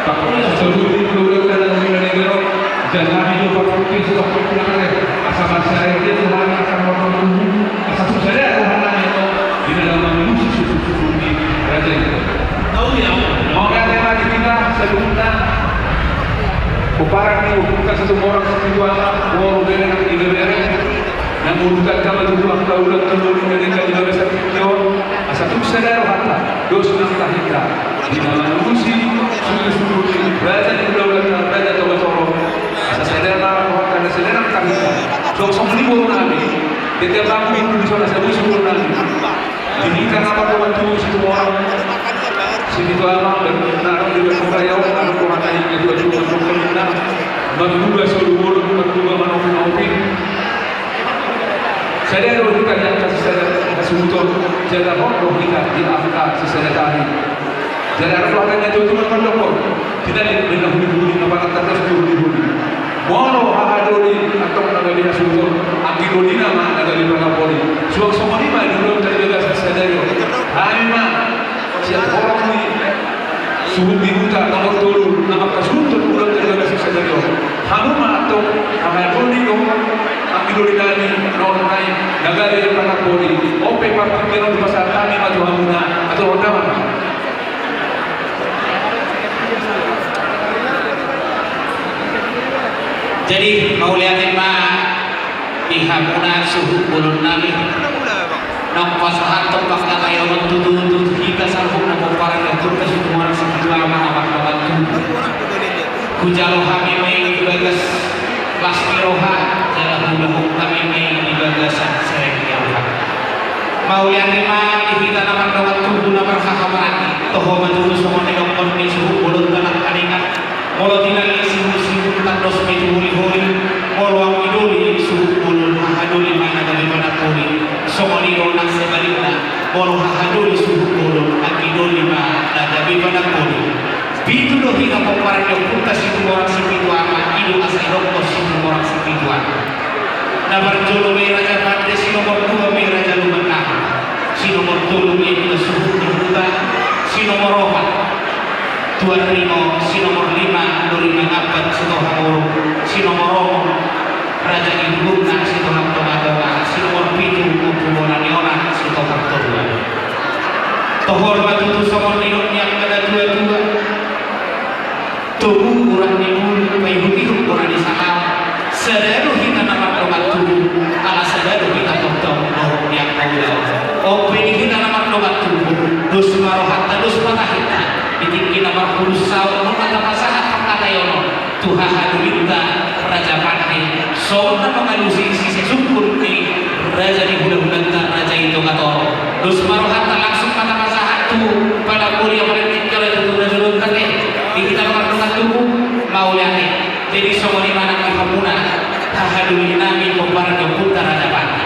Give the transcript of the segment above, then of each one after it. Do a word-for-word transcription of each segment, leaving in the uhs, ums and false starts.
Saluhut ni hulahula na nunga nidok, jala hami do parpudi suang pudi nang re, asa mansai dia Tuhan asa martonggo, asa suksada Tuhan nami do di na mangalusi suhut-suhut ni raja i. Tahu ya? Mauliate ma di hita saluhutna. Pomparan ni ompunta Situmorang Sipitu Ama, boru, bere nang ibebere. Na mangudutkan hami tu angka ulaon tolu ni na denggan di bagasan tingki on, asa tung sada rohanta, dos nang tahinta, di na mangalusi suhut-suhut ni raja ni hulahulanta Raja Toga Toru, asa sada ma rohanta, na sada nang tahinta. Suang songon i boru nami, tete bambu itu di sana, asa boi suhut boru nami. Di hita na mardongan tubu Situmorang Sipitu Ama, na adong di Batu Raya, adong rohanta i, na dua tubu, adong rohanta i, na marbuga solu bolon, marbuga manopi-nopi. Sada do hita di angka sisada hasuhuton, jala hot do hita di angka sisada tahi. Jala adong rohanta i na tutu na mandok on, tinadingkon na huli-huli, na panantar dos tu huli-huli. Molo hahadoli antong na gabe hasuhuton, anggi dolina ma na gabe panamboli. Suang songon i ma di ulaonta di bagasan sadari on. Hami ma sian horong ni suhut ni huta nomor tolu na manghasuhuthon ulaonta di bagasan sadari on. Hamu ma antong hahadoli do, anggi dolinami, na on nai na gabe panamboli. On pe partingkian on dipasahat hami ma tu hamuna, atur on damang. Jadi mauliate ma di hamuna suhut bolon nami. Naung pasahathon pangkataion on tu, tu, tu hita saluhutna pomparan ni ompunta Situmorang Sipitu Ama na mardongan tubu. Hujalo hami ma i di bagas las ni roha, jala huulahon hami ma i di bagasan serep ni roha. Mauliate ma di hita na mardongan tubu na marhahamaranggi. Toho ma tutu songon nidokkon ni suhut bolonta nangkaningan. Molo tinallik sihut-sihut, tandos ma i tu holi-holi. Molo anggi doli suhut bolon, hahadoli ma na gabe panamboli. Songon i do nang sebalikna, molo hahadoli suhut bolon, anggi doli ma na gabe panamboli. Pitu do hita pomparan ni ompunta Situmorang Sipitu Ama, i do asa idokkon Situmorang Sipitu Ama. Na parjolo ma i Raja Pande, si nomor dua ma i Raja Lumban Nahor, si nomor tolu ma i Tuan Suhut ni Huta, si nomor opat Tuan Ringo, si nomor lima Doli Mangambat Sitoha Muruk, si nomor onom Raja ni Bulungna Sitoha Tonga-tonga, si nomor pitu Ompu Bona ni Onan Sitoha Toruan. Toho ma tutu songon nidok ni angka na tua-tua. Togu urat ni bulu, paihut-ihut bona ni sahal. Sada do hita na mardongan tubu, ala sada do hita tongtong dohot di angka ulaon. On pe di hita na mardongan tubu, dos ma rohanta, dos ma tahinta. Di tingki na marpudun saut nunga tapasahat pangkataion on tu hahadolinta Raja Pande, songon na mangalusi sisungkun ni raja ni hulahulanta Raja i Tonga Toru. Dos ma rohanta, langsung ma tapasahat tu panamboli, apalagi tingki on tu, tu na jolo tadi. Di hita na mardongan tubu, mauliate. Jadi songon i ma nang di hamuna hahadolinami pomparan ni ompunta Raja Pande.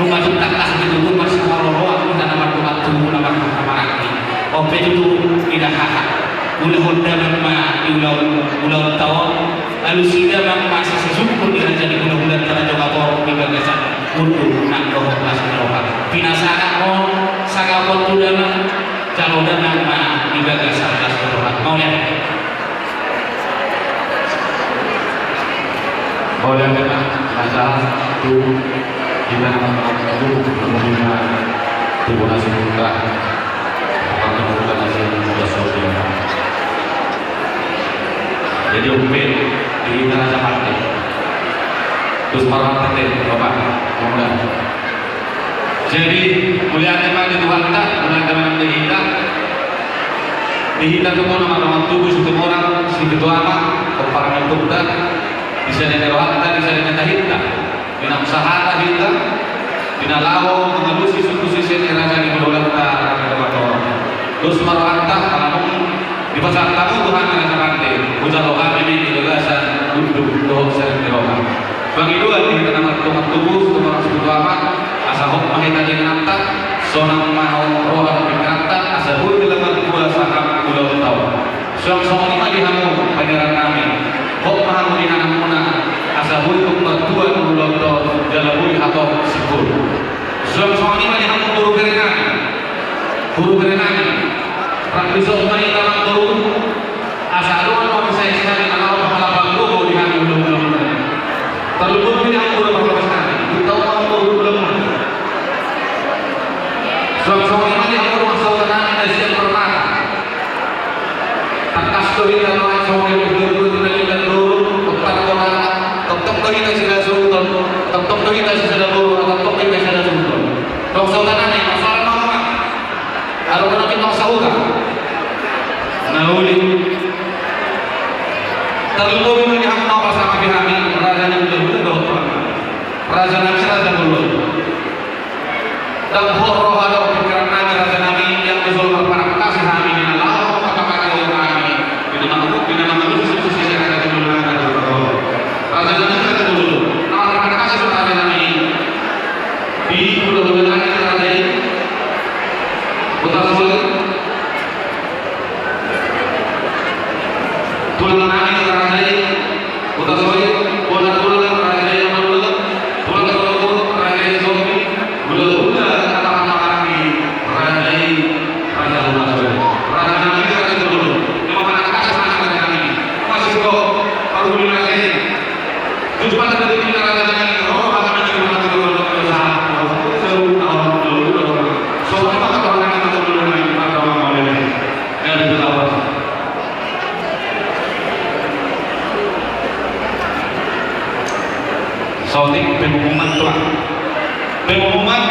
Nunga tung tangkas ditutur marsiharoroan hita na mardongan tubu na marhahamaranggi. On pe tutu, ida haha, ulahon damang ma di ulaon, ulaonta on. Alusi damang ma sisungkun ni raja ni hulahulanta Raja Batorong di bagasan unduk nang dohot las ni roha. Pinasahat ma on sangap on tu damang, jalo damang ma di bagasan las ni roha. Mauliate. Mauliate ma, masa tu hita na mangkabuku, mangkabuku, tu bona si muka, mangkabuku na si muka sobi. Jadi, on pe di hita na sahat. Terus parwante, Bapak, mudah. Jadi, mauliate ma di Tuhanta, mauliate ma di hita. Di hita tu bona ma, na mardongan tubu Situmorang Sipitu Ama, pomparan ni ompunta, di sada ni rohanta, di sada ni tahinta. Di na sahata hita, di na laho mangalusi suhut sise ni raja ni hulahulanta, raja ni hulahulanta. Dos ma rohanta, ala nunga dipasahat hamu tu hami na sahat, hujalo hami ma i di bagasan unduk dohot serep ni roha. Pangidoan di hita na mardongan tubu Situmorang Sipitu Ama, asa hot ma hita di ingananta, sonang ma roha dohot pingkiranta, asa boi lam martua sangap ulaonta on. Suang songon i ma di hamu, pandenggannami. Hot ma hamu di ingananmuna, asa boi tung martua ulaonta on, jala boi hatop simpul. Suang songon i ma di hamu boru berenami. Boru berenami. Rap dison ma hita nang boru. Tangkas do hita nuaeng songon i, dua pulu dua, dua pulu dua, dua pulu dua, tongtong do hita sisada suhuton, tongtong do hita sisada boru, tongtong do hita sisada suhuton. Dong sahuta nami, masalah mama. Adong na pinta sahuta. Na uli. Tarlumobi ma di hamu na pasangapi hami, raja ni hulahula dohot tulang. Raja nami, raja ni hulahula. Ndang hot roha dohot pingkiran nami, raja nami, yang di jolo marparangkasi hami, di na laho mangkatahon hami, di na mangurupi, di na mangurupi, raja nami, raja ni hulahula. Raja nami, raja ni hulahula. Na marparangkasi do raja nami. Di hulahula nami, raja i. Huta Soir. Tulang nami, raja i. Huta Soir, bona tulang, raja i, bona tulang. Tulang Solomon, raja i, Sopi. Hulahula, kata-kata nami, raja i, raja Huta Soir. Raja nami, raja i, bona tulang. Ima mana kata sana, raja nami. Masih kok, parhuli raja i. Saotik pengumuman, tulang. Pengumuman.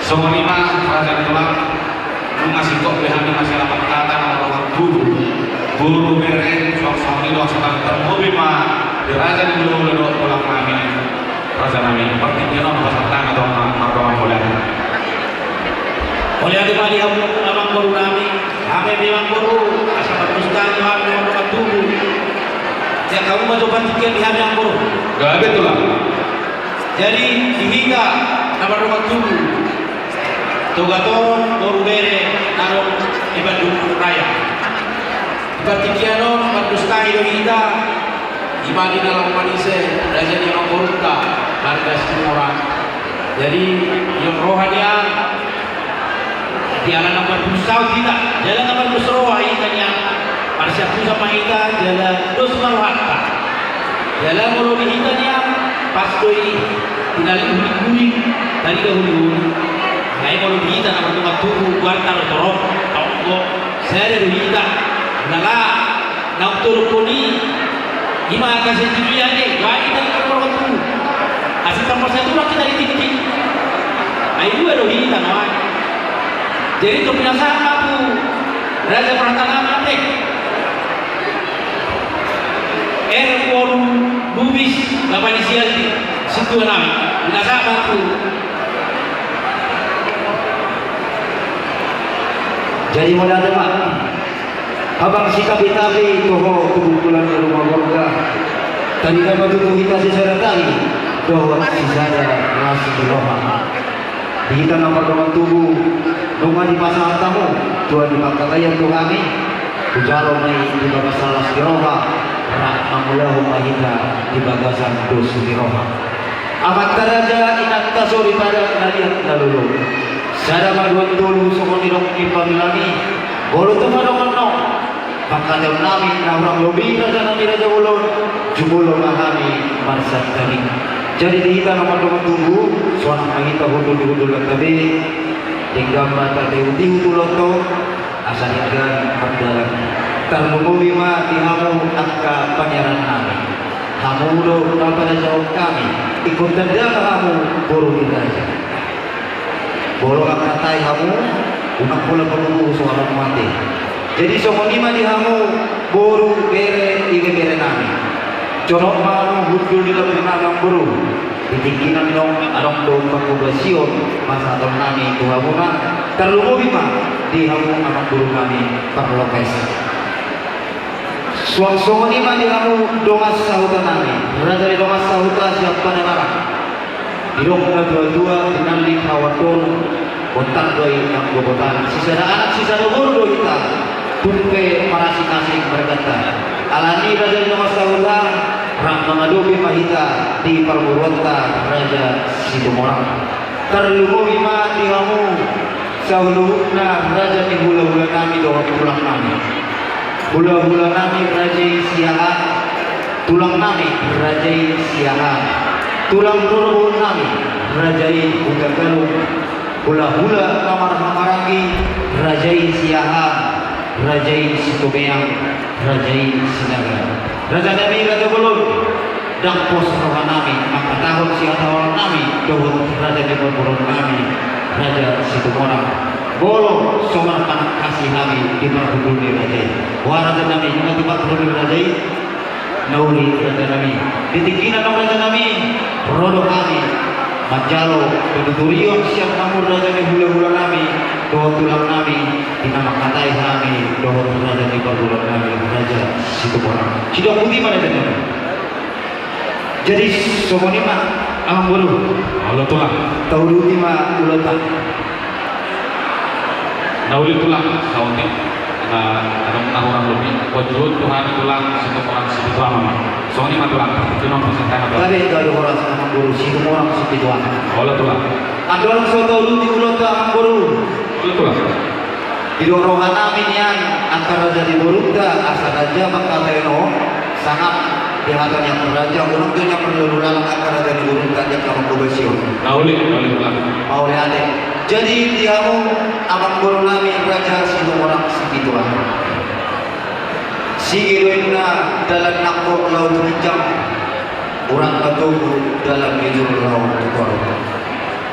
Songon i ma, raja ni tulang, nunga singkop be hami masiala marhata na mardongan tubu, boru, bere, suang songon i do, asa tarlumobi ma di raja ni hulahula dohot tulang nami, raja nami, partingkian on pasahat nami tongtong mardongan mauliate. Mauliate ma di hamu amangboru nami, hami pe amangboru, asa parmustaan hami na mardongan tubu. Ia hamu ma jo partingkian di hami amangboru. Gabe tulang. Jadi, di hita na mardongan tubu, Togaton, boru, bere na adong di Bandung Raya. Di partingkian on, mandustai do hita, ima di na laho manise, raja ni amangborunta, marga Situmorang. Jadi, ion roha nian, di ala na mardosa hita, jala na mardosa roha hita nian, marsiantusan ma hita, jala dos ma rohanta. Jala molo di hita nian, pas do i tinallik hulinghuling, tarida hulinghuling. Alai molo di hita na mardongan tubu, goarna do torop, tonggo, sada do hita. Jala naung tolongkon i, ima angka senturi ate, wali hita na mardongan tubu. Asa tamba satu lagi tadi tinggi. Ai dua do hita nuaeng. Jadi tu pinasahat ma tu raja parhata nami ate. R Woru Lubis, lapan isi aldi, sintua nami. Pinasahat ma tu. Jadi mauliate ma. Habang sitabi-tabi toho tu buntulan ni ruma borga. Tarida ma tutu hita sisada tali dohot sisada las ni roha. Di hita na mardongan tubu, nunga dipasahat hamu tua ni pangkataion tu hami. Hujalo ma i di bagasan las ni roha, rap mangulahon ma hita di bagasan dos ni roha. Amanta raja, inanta soripada na liat na lolo. Sada ma dua tolu songon nidok ni pangilami. Molo tung adong annon pangkataion nami na hurang lobi, raja nami raja bolon, jumolo ma hami marsantabi. Jadi di hita na mardongan tubu, soang ma hita hundul di hundul na tabe, denggan ma tatehu-tehu tu loto, asa denggan mardalan. Tarlumobi ma di hamu angka panyaran nami. Hamu do na padajaon hami, ingkon tanda ma hamu boru ni raja. Molo angka tahi hamu, unang pola paluhu soalan mate. Jadi songon i ma di hamu boru, bere, ibebere nami. Jonok ma hamu hundul di lambung nami amangboru. Di tingki nami on adong do panghobasion pasahaton nami tu hamuna, tarlumobi ma di hamu amangboru nami parlopes. Suang songon i ma di hamu dongan sahuta nami, raja ni dongan sahuta sian Panembaran. Didok na tua-tua, tinallik hawan toru, bontar do i anggo botana. Sisada anak sisada boru do hita, tung pe marasing-asing marganta. Alani raja ni dongan sahuta, rap mangadopi ma hita di parboruonta raja Situmorang. Tarlumobi ma di hamu saluhutna raja ni hulahula nami dohot tulang nami. Hulahula nami raja i Siahaan, tulang nami raja i Siahaan. Tulang rorobot nami raja i Hutagalung. Hulahula na marhahamaranggi raja i Siahaan. Raja i Situmeang, raja i Sinaga. Raja nami, raja bolon, ndang pos roha nami mangkatahon sihatahononnami dohot raja ni parboruon nami, raja Situmorang. Molo so marpanangkasi hami di parhundul ni raja i. Boha raja nami, nunga tupa parhundul ni raja i? Na uli raja nami. Di tingki na adong raja nami, ro do hami manjalo panuturion sian hamu raja ni hulahula nami dohot tulang nami, di na mangkatai hami dohot raja ni parboruon nami, raja Situmorang. Sidok uti ma raja nami. Jadi songon i ma, amangboru. Olo tulang. Tauduti ma ulaonta. Na uli tulang, saotik. Na adong na hurang lobi, huajuhon tu hami tulang, Situmorang Sipitualang. Songon i ma tulang, partingkian on pasahat hami tulang. Gabe, gabe horas amangboru, Situmorang Sipitualang. Olo tulang. Andorang so tauduti ulaonta amangboru. Olo tulang. Didok roha nami nian angka raja ni borunta, asa raja mangkatai on, sangap di hata ni angka raja, unang do nian marlalu lalang angka raja ni borunta di angka panghobasion. Na uli, na uli tulang. Mauliate. Jadi di hamu amangboru nami raja Situmorang Sipitualang. Sige do inna dalan nangkok laho tu ginjang, urat na togu dalan mijur laho tu toru.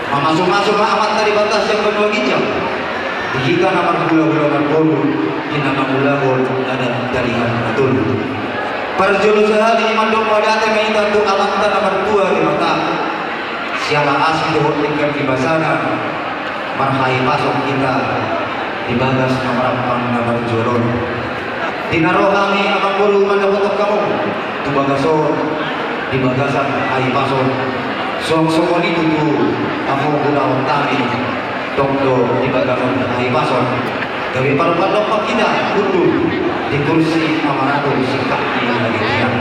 Mamasumasu ma Amanta Debata sian banua ginjang, di hita na marhulahula marboru, di na mangulahon adat dalihan na tolu. Parjolo sahali mandok mauliate ma hita tu Amanta na martua Debata. Siala asi dohot denggan ni basana, marhahipason hita di bagas na marampang na marjual on. Di na ro hami amangboru mandapothon hamu tu bagas on, di bagasan hahipason. Suang songon i tutu hamu ulaon nami, tong do di bagasan hahipason. Gabe parpandopan hita hundul di kursi na maratus singkat ni lagi tiang.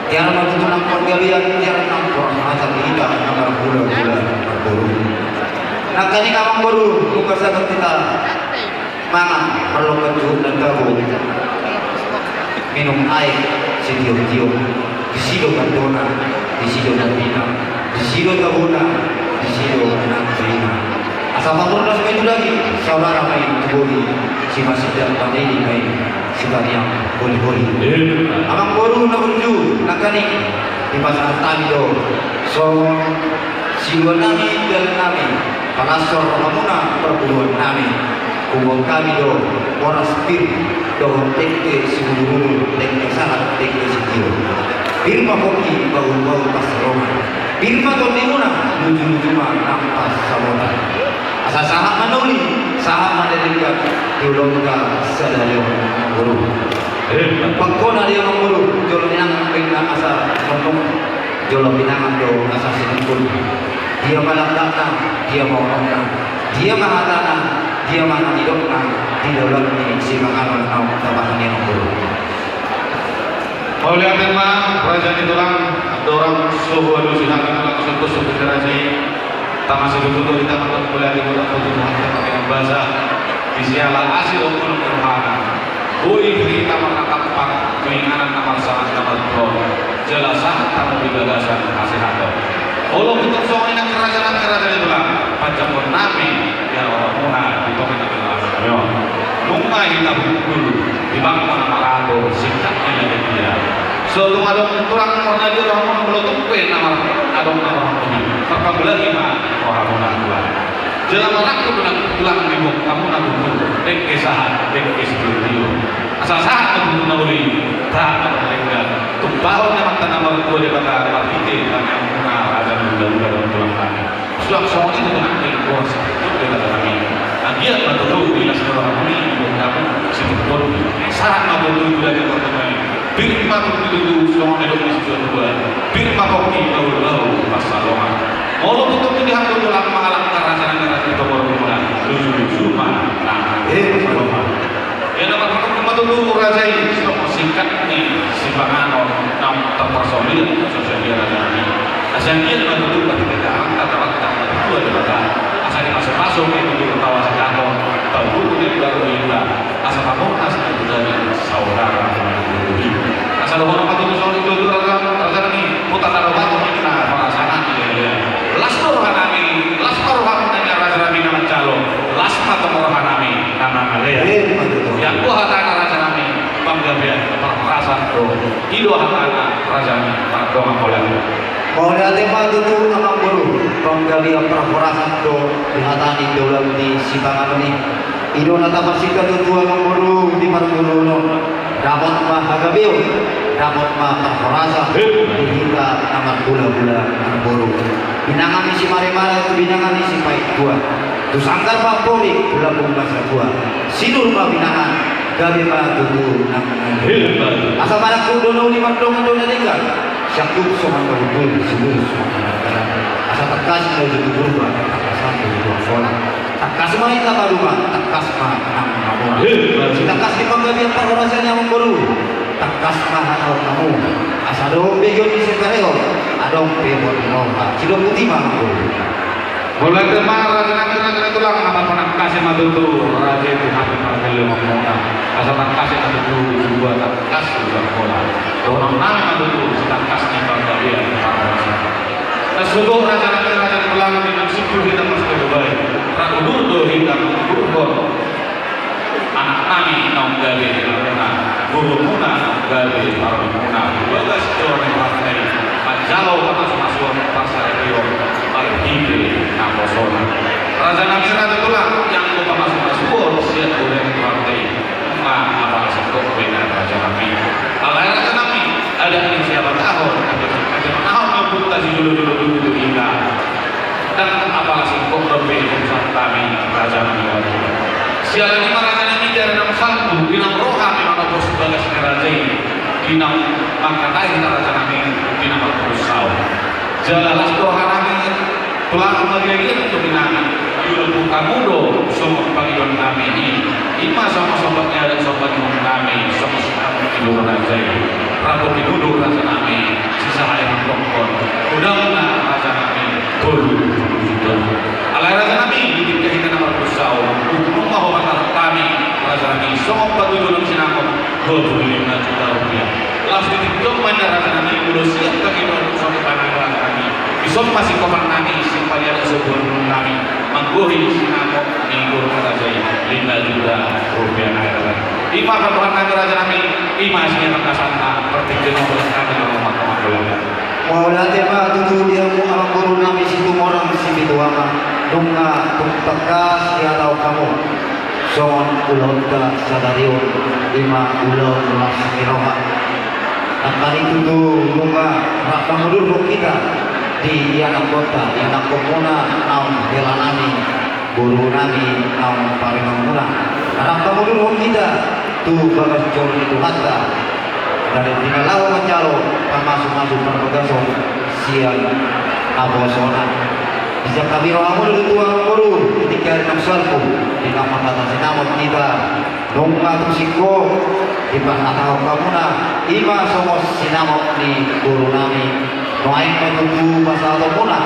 Tiar ma tutu nang panggabean, tiar nang porhata di hita na marhulahula marboru. Nangkaning amangboru, nunga sahat hita mangan, marlompan juhut na tabo, minum aek sitioptiop. Disi do gandona, disi do gambina, disi do tabona, disi do nang baina. Asa pamurnas ma i tu daging, saudara ma i tu bohi, simasindak pandidi ma i. Sitariang holiholi. Amangboru na burju, nangkaning dipasahat hami do songon silua nami, dalan nami, palas rohamuna parboruon nami. Huboan hami do horas pir dohot dengke simudurudur, dengke sahat, dengke sitio. Pir ma pongki, bahulbahul pansalongan. Pir ma tondimuna, lujuluju ma nang pansamotan. Asa sahat ma na uli, sahat ma na denggan di ulaonta sadari on, amangboru. Pangkona di amangboru, jolo ninangan do inna asa sonnung, jolo pinangan do asa sinungkun. Dia ma langkatna, dia ma unokna, dia ma hatana, dia ma na nidokna di daulat ni sipanganon naung tabahen i, amangboru. Mauliate ma raja ni tulang, andorang so hualusi hami tulang, songon i songon i raja i. Tama siduku do hita mandok mauliate, mauliate tu Tuhanta, mauliate basa. Di siala asi dohot unok ni rohana, boi hita marnatampang tu inganan na marsangap na martua on. Jala sahat hamu di bagasan hasehaton. Olo, hutontu songon i nang raja, nang raja ni tulang, panjangkon nami di rohamuna di tonga ni tonga nami on. Nunga hita hundul di bangko na maratus singkat ni lagi tiang. So tung adong tulang marnadi rohamuna, molo tung pe na mar-, adong na marhulahula, marpangulahon ma rohamuna tulang. Jala marangkup ma tulang di bangkomuna tutu, dengke sahat, dengke sitio. Asa sahat ma tutu na uli, taat ma tutu denggan. Tumpahon ni Amanta na martua Debata marhite tangiangmuna raja ni hulahula dohot tulang nami. Suang songon i tutu nang di kuasa, tutu di raja nami. Anggiat ma tutu di las ni roha nami, di bangko hamu, situtu. Sahat ma tutu di raja nami. Pir ma tutu songon na nidok ni situatua. Pir ma pongki, bahulbahul pansalongan. Molo tutu di hami tulang mangalangka raja nami, raja ni parboruonmuna, lujuluju ma nang pansalongan. Ia na marhite ma tutu raja i, songon singkat ni sipanganon naung tarparsaulian, songon i raja nami. Asa anggiat ma tutu, pati hita angka tabat na martua Debata. Asa dimasumasu ma i tutu tawa siaton, tau tutu di baru hita. Asa pamurnas ma i tu daging, saudara ma i tu bohi. Asa dohonon ma tutu songon i tutu raja, raja nami, huta na roha tu ninna pasangan, ia, ia. Las do roha nami, las ma roha nami raja nami na manjalo, las ma tong roha nami na mangalean. Ia, boha Satu, i do hatana raja nami, mardongan holan. Mauliate ma tutu amangboru, tong gabe parhorasan do di hata ni daulang ni sipanganon i. I do na taparsingkat tutu amangboru di parngoluon on. Dapot ma hagabeon, dapot ma parhorasan di hita na marhulahula marboru. Binanga ni simaremare tu binanga ni sipaittua. Tu sanggar ma porik tu lambung ma satua. Sinur ma binanga, gabe ma tutu nang. Asa manang tu donau ni mardongan do na denggan. Siangkup songon na hundul, sinur songon na denggan. Asa tangkas ma tutu purba, tangkasan tutu holan. Tangkas ma hita maduma, tangkas ma nang mamora. Sitangkas ni panggabean parhorasan i amangboru. Tangkas ma hata on hamu. Asa adong begeon ni sipareon, adong pe borngin. Sidok puti ma amangboru. Mauliate ma raja nami, raja ni tulang, na marpanangkasi ma tutu raja i tu hami pargellengonmuna. Asa tangkasi ma tutu, dua tangkas tu jangkola. Dohonon nami ma tutu sitangkas ni panggabean parhorasan. Nasugo raja nami, raja ni tulang, di na simpul hita marsipajubai. Rap udur do hita mangudurhon anak nami naung gabe helanmuna, borumuna naung gabe parumaenmuna, tu bagas joro ni rohanta i, manjalo pamasumasuon, parsaripeon marhite naposona. Raja nami, raja tulang, ianggo pamasumasuon sian joro ni rohanta i, nunga apala singkop be na raja nami. Alai raja nami, adat ni siabat ahon, adat ni siabat ahon, na punta sijolo-jolo tutu tu hita. Ndang apala singkop dope urusan nami raja nami. Siala ni i ma raja nami, di ari naung salpu, di naung ro hami manopos bagas ni raja i, di naung mangkatai hita raja nami, di na marpudun saut. Jala las do roha nami, tulang, margilagila tu binanga, di lambung hamu do songon pangidoan nami i. I ma songon somba ni adat, somba ni uhum nami, songon somba ni uhum raja i. Rap do tinutur raja nami, sisahaya mandok on. Godang ma raja nami, tolu juta. Alai raja nami, di tingki hita na marpudun saut, uhum ma ho mangalap hami, raja nami, songon patuduhon sinamot, dua pulu lima juta rupiah. Laos di tingki on ma raja nami, molo siap hami do songon pangidoan raja nami. Dison ma singkopan nami, sian paliat sobuan nami, manggohi sinamot ni boru ni raja i, lima juta rupiah nai raja. I ma pandohan nami raja nami, i ma sian tangkasanna, partingkian on nami, nami, nami, nami. Mauliate ma tutu di hamu amangboru nami Situmorang Sipitu Ama, nunga tung tangkas dihatahon hamu songon ulaonta sadari on, i ma ulaon las ni roha. Nangkaning tutu nunga rap mangudurhon hita di ianakkonta, ianakkonmuna naung hela nami, boru nami naung parumaenmuna. Rap mangudurhon hita tu bagas joro ni Tuhanta. Dari di na laho manjalo pamasumasu parbagason sian naposona. Dijangkami rohamuna do tutu amangboru, di tingki ari naung salpu, di na marhata sinamot hita. Nunga tung singkop dipahatahon hamuna, i ma songon sinamot ni boru nami. Nuaeng ma tutu pasahatonmuna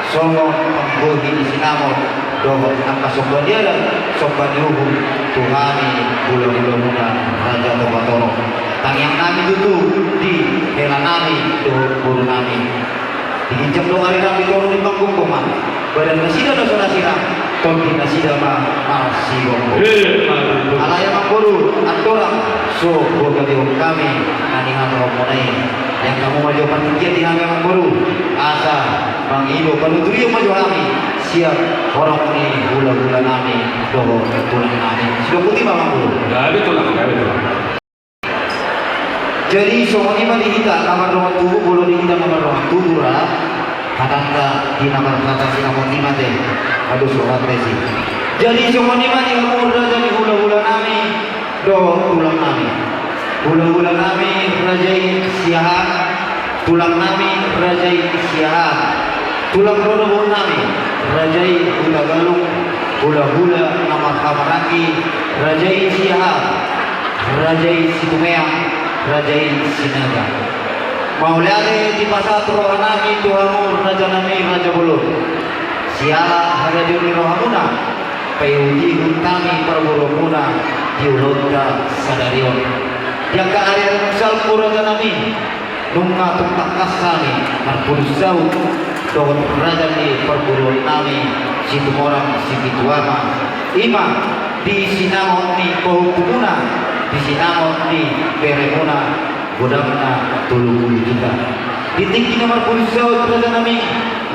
songon panggohi ni sinamot dohot angka somba ni adat, somba ni uhum tu hami hulahulamuna Raja Toba Toro. Tangiang nami tutu di hela nami dohot boru nami. Di ginjang do ari nami toru ni panggonggongan, badan nasida na so na sirang, tondi nasida ma marsigomgom. Alai amangboru, andorang so huhagabehon hami na nihatahonmuna i, ianggo hamu ma jo partingkian di hami amangboru, asa mangido panuturion ma jo hami sian horong ni hulahula nami dohot tulang nami. Sidok puti ma amangboru. Gabe tulang, gabe tulang. Jadi songon i ma di hita na mardongan tubu, molo di hita na mardongan tubu ra, hatanta di na marhata sinamot i ma te, ados rohanta i. Jadi songon i ma di hamu raja ni hulahula nami dohot tulang nami. Hulahula nami raja i Siahaan, tulang nami raja i Siahaan, tulang rorobot nami raja i Hutagalung, hulahula na marhahamaranggi raja i Siahaan, raja i Situmeang, raja i Sinaga. Mauliate dipasahat roha nami tu hamu raja nami, raja bolon. Siala hagabeon ni rohamuna, paihutihut hami parboruonmuna di ulaonta sadari on. Di angka ari-ari naung salpu raja nami, nunga tung tangkas hami marpudun saut dohot raja ni parboruon nami Situmorang Sipitu Ama, i ma di sinamot ni pahompumuna, di sinamot ni beremuna, godangna tolu pulu juta. Di tingki na marpudun saut, raja nami,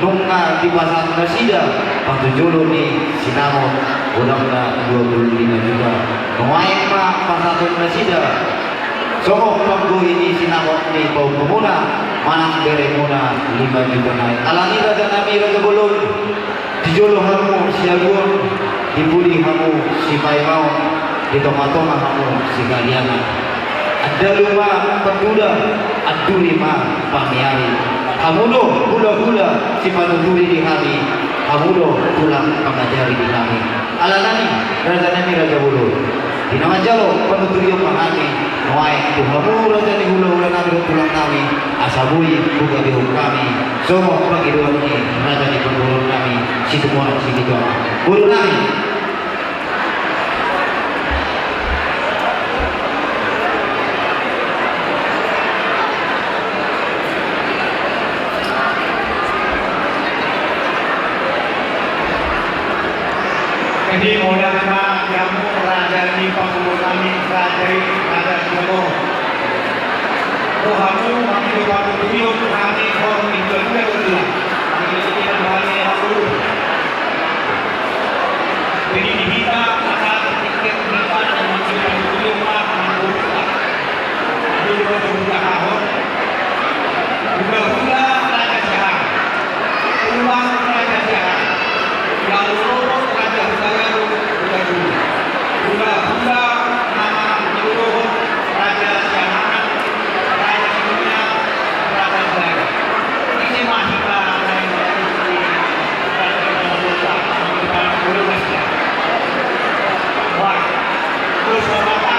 nunga dipasahat nasida patujolo ni sinamot godangna dua pulu lima juta. Nuaeng ma pasahaton nasida songon panggohi ni sinamot ni pahompumuna manang beremuna lima juta nai. Alani, raja nami, raja bolon, di jolo hamu sialuon, di pudi hamu sipaimaon, di tonga-tonga hamu sikaliangan. Andalu ma panduda, anduri ma pamiari. Hamu do hula-hula sipanuturi di hami, hamu do tulang pangajari di hami. Alani, raja nami, raja bolon, di na manjalo panuturion ma hami, nuaeng tu hamu raja ni hula-hula nami dohot tulang nami, asa boi hugabehon hami songon pangidoan ni raja ni parboruon nami Situmorang Silitonga. Boru nami. Jadi, mauliate ma di hamu raja ni parboruon nami, raja i, raja Situmorang. Rohamu mangido panuturion tu hami, horong ni hula-hula. Jadi, di hita, masa tiket hita, dan mangido panuturion ma, mangido hula-hula. Hula-hula Raja Siahaan. Tulang Raja Siahaan. Tulang Lorot Raja Hutagalung, Hutagalung. Hula-hula nama Lorot Raja Siahaan, Raja Siahaan, Raja Siahaan. Ise ma hita, Raja Siahaan. Wah, terus apa?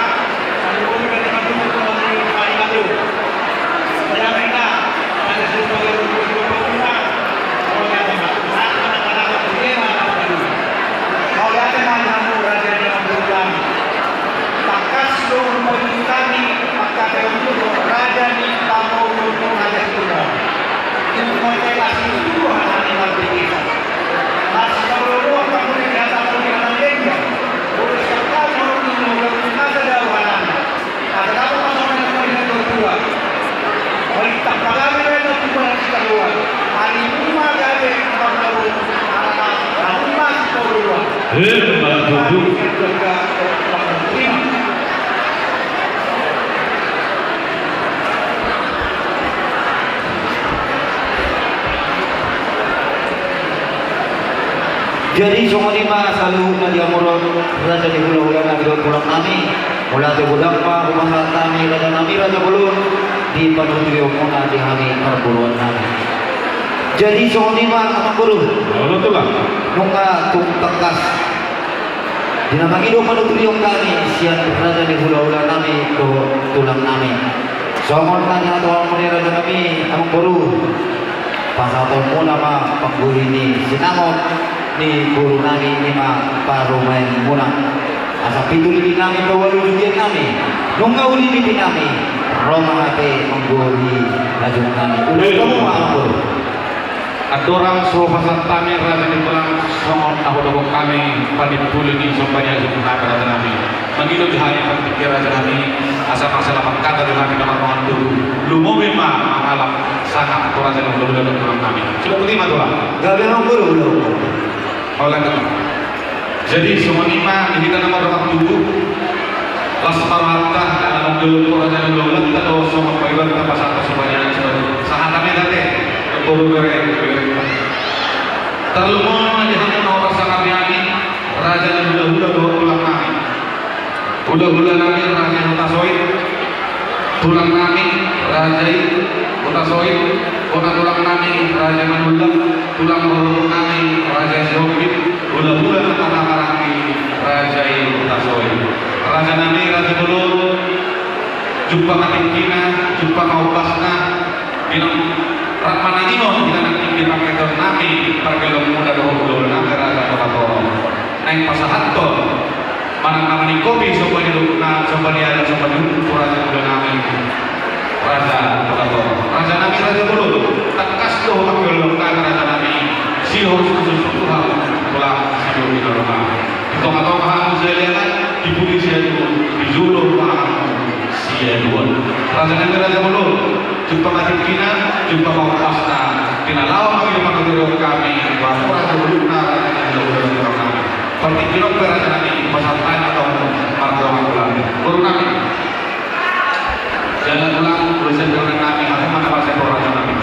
Jadi songon i ma saluhutna di hamu raja ni hula-hula nami dohot tulang nami. Mauliate godang ma hupasahat hami raja nami, raja bolon, di panuturion muna di hami parboruon nami. Jadi songon i ma amangboru. Olo, tulang. Nunga tung tangkas di na mangido panuturion hami sian raja ni hula-hula nami dohot tulang nami. Songon na nihatohon muna i raja nami, amangboru, pasahaton muna ma panggohi ni sinamot ni boru nami, i ma parumaen muna. Asa pitu lili nami, paualu jugian nami, nunga uli pipi nami, ro ma hape manggohi lajong nami. Uli hamu ma, amangboru. Andorang so hupasahat hami raja ni tulang, songon na hudok hami, panimpuli ni somba ni aji nami raja nami. Mangido di hami partingkian raja nami, asa marsalamat hata di hami na marmangan tubu. Lumobi ma mangalap sangap tu raja ni hula-hula dohot tulang nami. Songon i ma, tulang. Gabe ma, amangboru. Olo, tulang. Jadi songon i ma di hita na mardongan tubu. Las ma rohanta, ala nunga didok raja ni hula-hula, hita do songon pangidoanta pasahat somba ni aji. Sahat hami ate, boru, bere, bere. Tarlumobi ma di hamu na huparsangapi hami, raja ni hula-hula dohot tulang nami. Hula-hula nami raja i Hutasoit, tulang nami raja i Hutasoit, bona tulang nami raja i Manullang, tulang rorobot nami raja i Sihombing, hula-hula na marhaha maranggi raja i Hutasoit. Raja nami, raja bolon, jumpa ma tingkina, jumpa ma ombasna. Di na rap manang ingot hita nangkin di pangketon nami, pargelong muna dohot hula-hula nami raja Kota Toru. Naeng pasahathon manang na maningkopi somba ni dolok nami, somba ni adat, somba ni uhum tu raja ni hula nami, raja Kota Toru. Raja nami, raja bolon, tangkas do panggelong nami, raja nami, sihol suksuk tu hamu tulang, sihol di na ruma. Di tonga-tonga hamu sialiangan, di pudi sialuon, di jolo hamu sialuon. Raja nami, raja bolon, jumpa ma tingkina, jumpa ma ombasna, di na laho mangido panuturion hami, ba raja bolonna, raja nami, raja bolon nami. Partingkian pe raja nami, pasahat hami ma tu hamu, marga Tulang. Boru nami. Jala tulang, boru sian tulang nami, hamu ma na pasahat raja nami.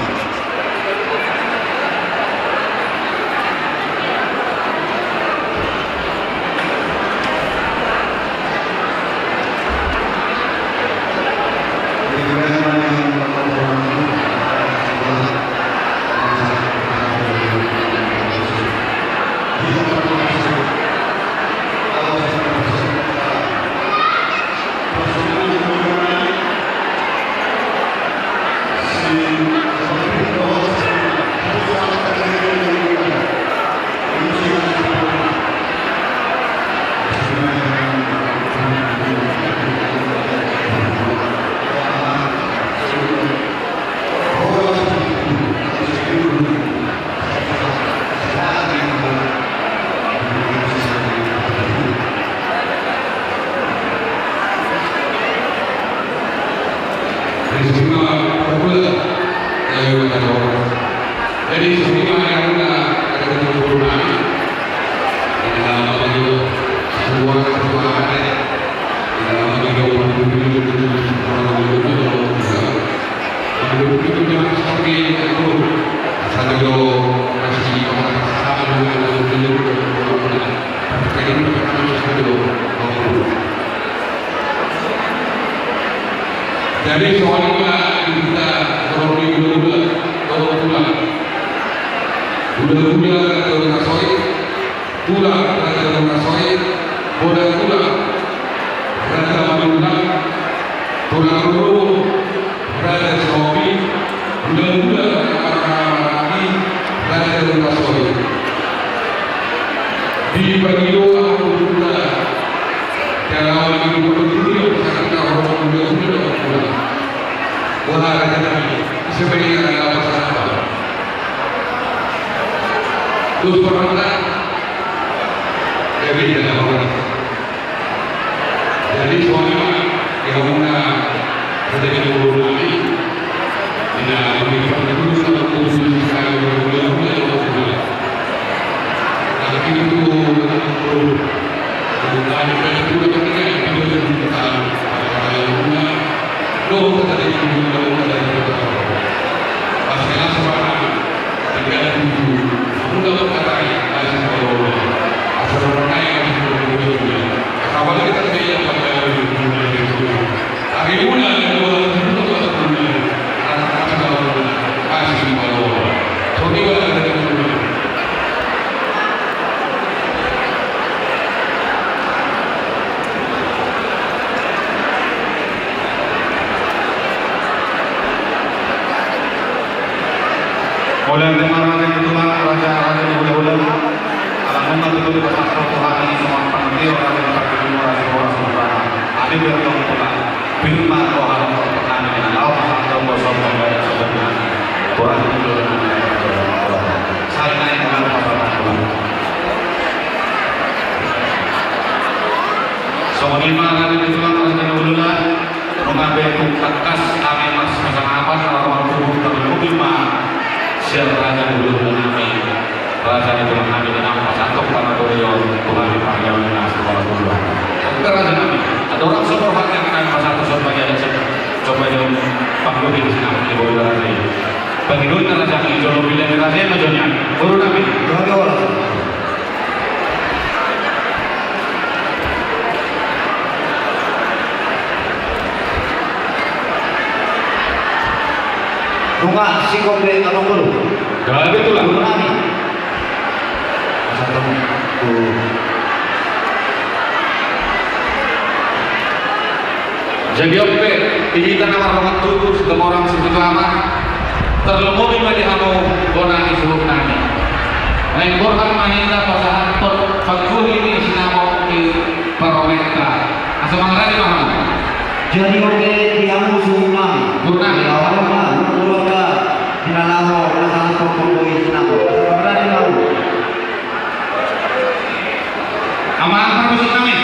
Jadi songon i ma di hita, songon i, hula-hula, songon i, tulang. Hula-hula, songon i, tulang, raja na marsoit, bona tulang, raja na manulang, tulang rorobot, raja sihombing, hula-hula na marhaha maranggi, raja na marsoit. Dipangido ahu hula-hula, jala mangido panuturion, sahat na horong hula-hula na manulang. Wah, raja nami, ise ma i na laho pasahat? Terus pernah jadi dalam orang. Jadi soalnya ya mana ada yang urus lagi. Tidak melihat dulu sama kursus saya udah udah udah udah. Tapi itu bukan itu udah ketika itu udah. Mauliate ma raja ni tulang, raja, raja ni hula-hula. Ala nunga tutu dipasahat Tuhan i songon pangandion raja ni partingkian, raja ni horas ni hula-hula. Ate bertong tulang. Pir ma roha nami na laho pasahat tu sombong gaya sombong nami. Tulang ni hula-hula. Sai naeng ma pasahat tulang. Songon i ma raja ni tulang, raja ni hula-hula. Nunga be tung tangkas hami marsipasangapan, laho manghubung, tarlumobi ma sian raja ni hula-hula nami, raja ni tulang nami, di na pasahathon panuturion tu hami, pangidoan na sumorop tu Tuhan. Oke raja nami, andorang so borhat nian hami pasahathon somba ni adat, somba ni pangidoan di sinamot ni boru raja i. Pangidoan na raja i jolo, pilihan ni raja i ma jolo nian. Boru nami. Nunga singkop be, amang boru. Gabe tulang. Boru nami. Satu. Jadi on pe, di hita na mardongan tubu, Situmorang Situtu Aman, tarlumobi ma di hamu bona ni suhut nami. Naeng borhat ma hita pasahathon pangguhi ni sinamot ni parumaenta. Asa mangarade ma hamu. Jadi on pe di hamu suhut nami. Boru nami. Di laho ma, boru nami. Di na laho pasahathon pangguhi sinamot. Asa mangarade ma hamu. Amang parmusik nami.